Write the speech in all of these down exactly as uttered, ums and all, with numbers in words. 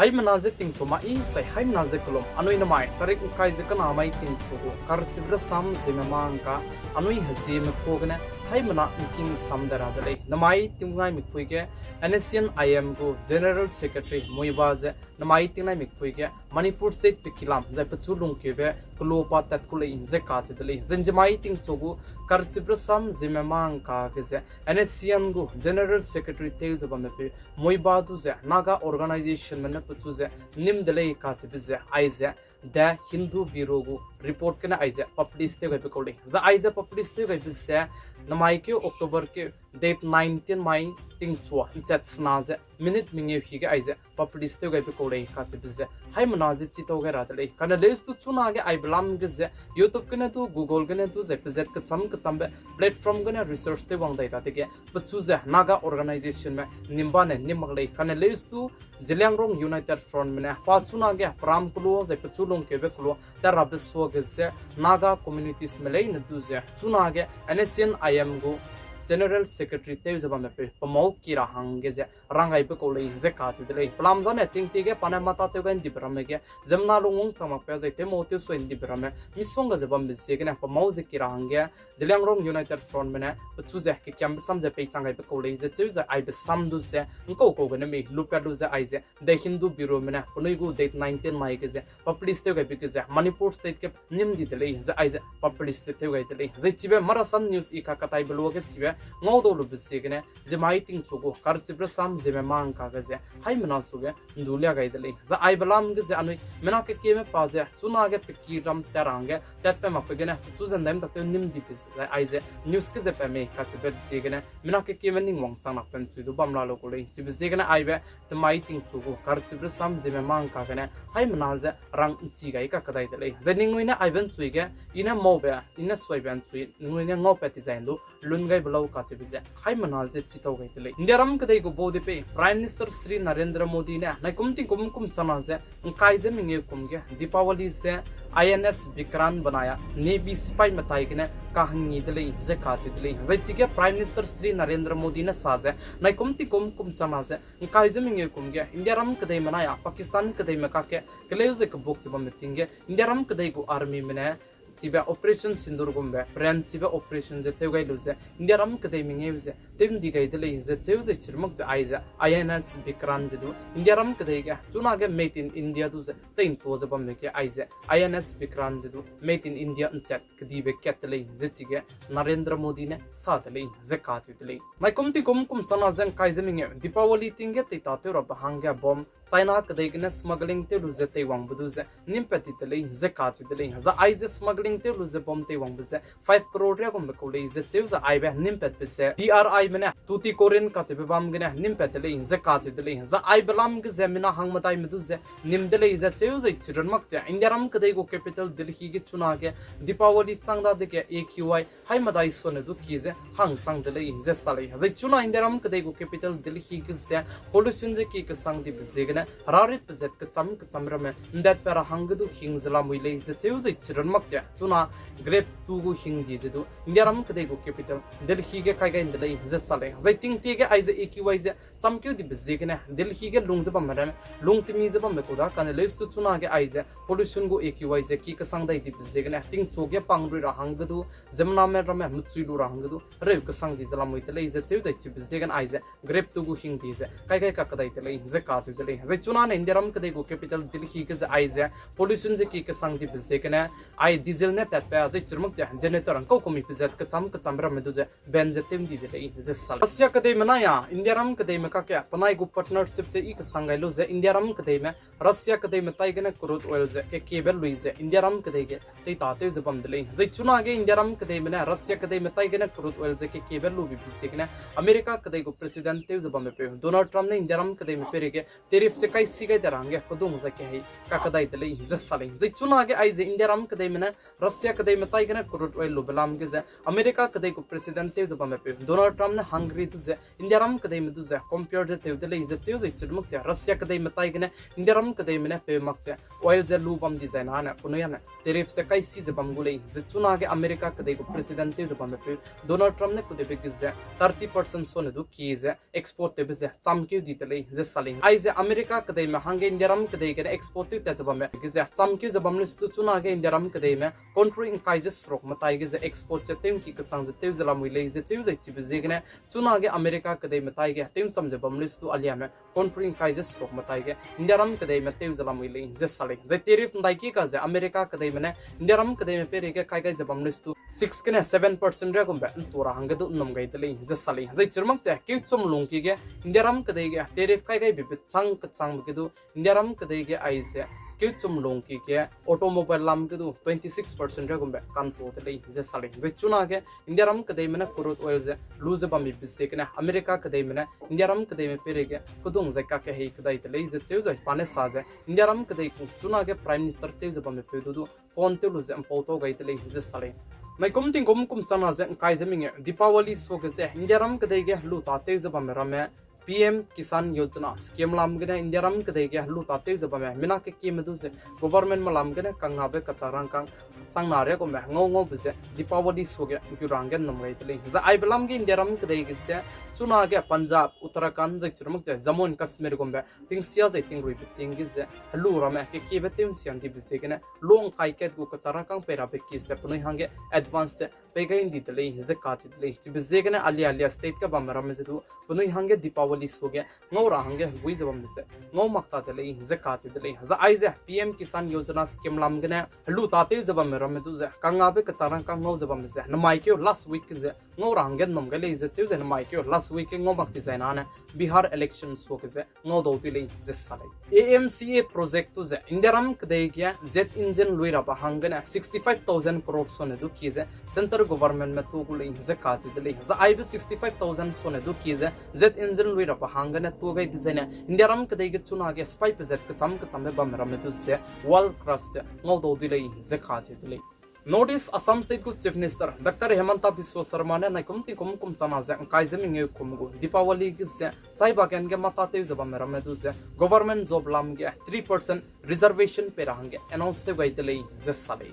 Haimena ze tingchu mai, zai haimena ze kelum, anui namai tarik ngkai ze kena mai tingchu gu karchibe rasam ziemme mangka, anui hezieme kua gene haimena ngking sam de ra de lei. Namai tingnai mikpui ge, N S C N I M gu General Secretary Muivah ze namai tingnai mikpui ge Manipur State pe kilam zai pechu lungkeube keloa pa tat ku lei ze kacheu de lei. Zai namai tingchu gu karchibe rasam ziemme mangka ge ze N S C N gu General Secretary tew ze bamme peu Muivah du ze Naga organizationme ne pechu ze nim de lei kacheube ze aize The Hindu Bureau gu report gene aize publish tew gaibe kau lei. Zai aize publish tew gaibe ze namai keu October keu date nineteen mai tingchua nchat sena ze minute mengeu hi ge aize publish tew gaibe kau lei kacheube ze haimena ze chitau gai ra de lei. Kane leus tu chunage aibe lam ge ze YouTube gene du, Google gene du, zai pezat kecham kechambe platform gene research tew wang dai dadege pechu ze Naga organizationme nim ba ne nim mak lei. Kane leus tu Zeliangrong United Frontme ne pa chunage peram keloa zai pechu lungkeube keloa tat rabe suage ze Naga communitiesme leine du ze chunage N S C N I M gu General Secretary tew ze bamme peu pemau ki ra hangge ze rang gaibe kau lei ze kacheu de lei. Pelam zane tingtie ge pa ne mata tew gai ndibe ramme ge ziemmena lungwang chang makbe zai tewmau tewsui ndibe ramme misongga ze bambe ziegene pemau ze ki ra hangge Zeliangrong United Frontme ne pechu ze kekiambe sam ze peichang gaibe kau lei ze cheu ze aibe sam du ze ngkau kau gene mei lupat lu ze aize The Hindu Bureaume ne penui gu date nineteen mai ge ze publish tew gaibe ge ze Manipur State ge nim di de lei ze aize publish ze tew gai de lei. Zai chibe marasam news i kakataibe luage chibe ngau dau lube ziegene ziemmai tingchu gu karchibe rasam ziemme mangka ge ze haimena suge ndu lia gai de lei. Zai aibe lam ge ze anui mina kekieme pa ze chunage pe ki ram tat ra hangge tatpat makbe gene pechu ze ndaimtak tew nim dibe zai aize news ge ze pa mei kacheube ziegene mina kekieme ning wangchang nakbe nchui du bam la lu kau lei. Chibe ziegene aibe temai tingchu gu karchibe rasam ziemme mangka gene haimena ze rang nchi gai kakadai de lei. Zai ningnui ne aibe nchui ge i ne maube, i ne suibe nchui ningnui ne ngaupat ti zai ndu lun gaibe lau kacheube ze haimena ze chitau gai de lei. Indiaram kedei gu bau de pei Prime Minister Shri Narendra Modi ne naikum tingkum kum chana ze ngkai ze mengeu kum ge Deepawali ze I N S Vikrant benai a Navy sipaime tai gene kahangi de lei ze kacheu de lei. Zai chige Prime Minister Shri Narendra Modi ne sa ze naikum tingkum kum chana ze ngkai ze mengeu kum ge Indiaram kedeime nai a Pakistan kedeime kakge keleu ze kebuk ze bamme ting ge Indiaram kedei gu armyme ne chibe Operation Sindoor gumbe peranchibe operation ze tew gai lu ze Indiaram kedeime ngeu ze tew ndi gai de lei ze cheu ze chirmak ze aize I N S Vikrant ze du Indiaram kedei ge chunage Made in India du ze teintua ze bamme ge aize I N S Vikrant ze du Made in India nchat kedibe kat de lei ze chige Narendra Modi ne sa de lei ze kacheu de lei. Naikum tingkum kum chana ze ngkai ze mengeu Deepawali ting ge teitatew rabe hangge bomb China kedei gene smuggling tew lu ze teiwangbe du ze nimpat ti de lei ze kacheu de lei. Zai aize smuggling tew lu ze bomb teiwangbe ze five crore riagumbe kau lei ze cheu ze aibe nimpatbe ze D R I me ne Tuticorin kacheube bam gene nimpat de lei ze kacheu de lei. Zai aibe lam ge ze mina hangmedaime du ze nim de lei ze cheu ze chirun mak ze Indiaram kedei gu capital Delhi ge chunage Deepawali chang dadege A Q I haimedai suane du ki ze hangchang de lei ze sa lei. Zai chuna Indiaram kedei gu capital Delhi ge ze pollution ze ki kesang dibe ziegene heraritbe zat kecham kecham ramme ndatpat ra hangge du hing ze lamui lei ze cheu ze chirun mak ze chuna Grab tu gu hing di ze du Indiaram kedei gu capital Delhi ge kai gai nde lei ze sa lei. Zai tingtie ge aize A Q I ze chamkeu dibe ziegene Delhi ge lung ze bamme ramme lung temi ze bamme kau da kane leus tu chunage aize pollution gu A Q I ze ki kesang dai dibe ziegene tingchu ge pangrui ra hangge du ziemmename ramme mechui lu ra hangge du reu kesang di ze lamui de lei ze cheu zai chibe ziegene aize Grab tu gu hing di ze kai gai kakadai de lei ze kacheu de lei. Zai chuna ne Indiaram kedei gu capital Delhi ge ze aize pollution ze ki kesang dibe ziegene ai diesel ne tatpat zai chirmak ze generator ngkau kumi pezat kecham kecham ramme du ze ban ze tew ndi de lei ze sa lei. Russia kedeime nai a Indiaram kedeime kakge penai gu partnership ze i kesang gai lu ze Indiaram kedeime Russia kedeime tai gene crude oil ze kekiebe lui ze Indiaram kedei ge teitatew ze bam de lei. Zai chunage Indiaram kedeime ne Russia kedeime tai gene crude oil ze kekiebe lubibe ziegene America kedei gu president tew ze bamme peu Donald Trump ne Indiaram kedeime peireige tariff ze kai si gai de ra hangge kedung ze kehei kakadai de lei ze sa lei. Zai chunage aize Indiaram kedeime ne Russia kedeime tai gene crude oil lube lam ge ze America kedei gu president tew ze bamme peu Donald Trump ne Hungary du ze India ram kedeime du ze compare ze tew de lei ze cheu zai chirumak ze Russia kedeime tai gene India ram kedeime ne peu mak ze oil ze lu bam di zai nane penui ane tariff ze kaisi ze bam gu lei ze chunage America kedei gu president tew ze bamme peu Donald Trump ne kudeube ge ze thirty percent sone du ki ze export tewbe ze chamkeu di de lei ze sa lei. Aize America kedeime hangge India ram kedei gene export tew tat ze bamme ge ze chamkeu ze bam lei stu chunage India ram kedeime country ngkai ze seruk metai ge ze export ze tew ngki kesang ze tew ze lamui lei ze cheu zai chibe ziegene chunage America kedeime tai ge tew ncham ze bam lei stu aliame country ngkai ze seruk metai ge India ram kedeime tew ze lamui lei ze sa lei. Zai tariff ndaiki ka ze America kedeime ne India ram kedeime peireige kai gai ze bam lei stu six gene seven percent ria gumbe ntu ra hangge du nnum gai de lei ze sa lei. Zai chirumak ze keuchum lungki ge India ram kedei ge tariff kai gai bebe chang kechangbe ge du India ram kedei ge aize keuchum lungki ge automobile lam ge du twenty six percent ria gumbe kantu de lei ze sa lei. Zai chunage India ram kedeime ne crude oil ze lu ze bambe ziegene America kedeime ne India ram kedeime peireige kedung zai kakehei kedai de lei ze cheu zai pa ne sa ze India ram kedei gu chunage Prime Minister tew ze bamme peu du du phone tew lu ze mpau tau gai de lei ze sa lei. Naikum tingkum kum changna ze ngkai ze mengeu Deepawali suage ze India ram kedei ge helu ta tew ze bamme ramme P M Kisan Yojana scheme lam gene India ram kedei ge helu ta tew ze bamme mina kekieme du ze government me lam gene kangngabe kachak rangkâng changna ria gumbe ngau ngaube ze Deepawali suage gu ra hangge nnum gai de lei. Zai aibe lam ge India ram kedei ge ze chunage Punjab, Uttarakhand zai chirumak ze Jammu and Kashmir gumbe tingsia zai tingruibe ting ge ze helu ramme kekiebe tew nsiang dibe ziegene lungkai kat gu kachak rangkâng pei rabe ki ze penui hangge advance ze pei gai ndi de lei ze kacheu de lei. Chibe ziegene alia alia state ge bamme ramme ze du penui hangge Deepawali suage ngau ra hangge hegui ze bambe ze ngau mak ta de lei ze kacheu de lei. Zai aize P M Kisan Yojana scheme lam gene helu ta tew ze bamme ramme du ze kangngabe kachak rangkâng ngau ze bambe ze namai keu last week ge ze ngau ra hangge nnum gai lei ze cheu ze namai keu last week ge ngau mak di zai nane Bihar election suage ze ngau dau di lei ze sa lei. A M C A project du ze India ram kedei ge jet engine lui rabe hanggene sixty five thousand crore sone du ki ze centre government me tu gu lei ze kacheu de lei. Zai aibe sixty five thousand sone du ki ze jet engine lui rabe hanggene tu gai di zene India ram kedei ge chunage spy pezat kecham kechambe bamme ramme du ze world class ze ngau dau di lei ze kacheu de lei. North East Assam State gu Chief Minister Doctor Himanta Biswa Sarma ne naikum tingkum kum changna ze ngkai ze mengeu kum gu Deepawali ge ze chai bagan ge mata tew ze bamme ramme du ze government job lam ge three percent reservation pei ra hangge announce tew gai de lei ze sa lei.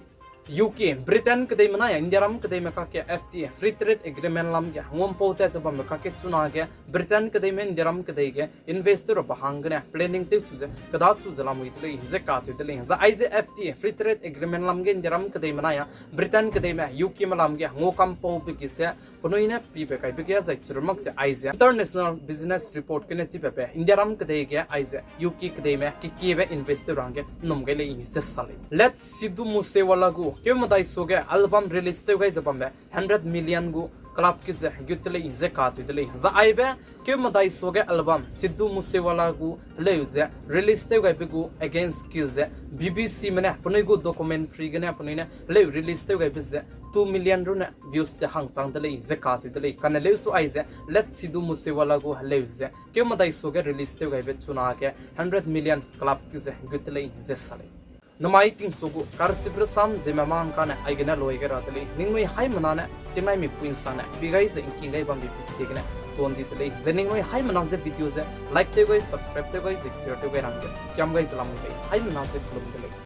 U K, Britain kedeime nai India ram kedeime kakge F T A, Free Trade Agreement lam ge nguampau tat ze bamme kakge chunage Britain kedeime India ram kedei ge invest tew rabe hanggene planning tew chu ze keda chu ze lamui de lei ze kacheu de lei. Zai aize F T A, Free Trade Agreement lam ge India ram kedeime nai a Britain kedeime U K me lam ge nguakampaube ge ze penui ne pibe kaibe ge zai chirumak ze aize International Business Report gene chibe pe India ram kedei ge aize U K kedeime kekiebe invest tew ra hangge nnum gai lei ze sa lei. Late Sidhu Moosewala gu keu medai suage album release tew gai ze bambe hundred million gu club ge ze gut te lei ze kacheu de lei. Zai aibe keu medai suage album Sidhu Moosewala gu heleu ze release tew gaibe gu against ki ze B B C me ne penui gu documentary gene penui ne heleu release tew gaibe ze two million rune views ze hangchang de lei ze kacheu de lei. Kane leu su aize Late Sidhu Moosewala gu heleu ze keu medai suage release tew gaibe chunage hundred million club ge ze gut te lei ze sa lei. Namai tingchu gu karchibe rasam ziemme mangkane aigene lui gai ra de lei. Ningnui haimena ne tingnai mipui nsangne pi gai ze ngking gai bambe pesiegene tuan di de lei. Ze ningnui haimena ze video ze like tew gai, subscribe tew gai, ze share tew gai rang ze kiam gai ze lam de lei. Haimena ze kelum de lei.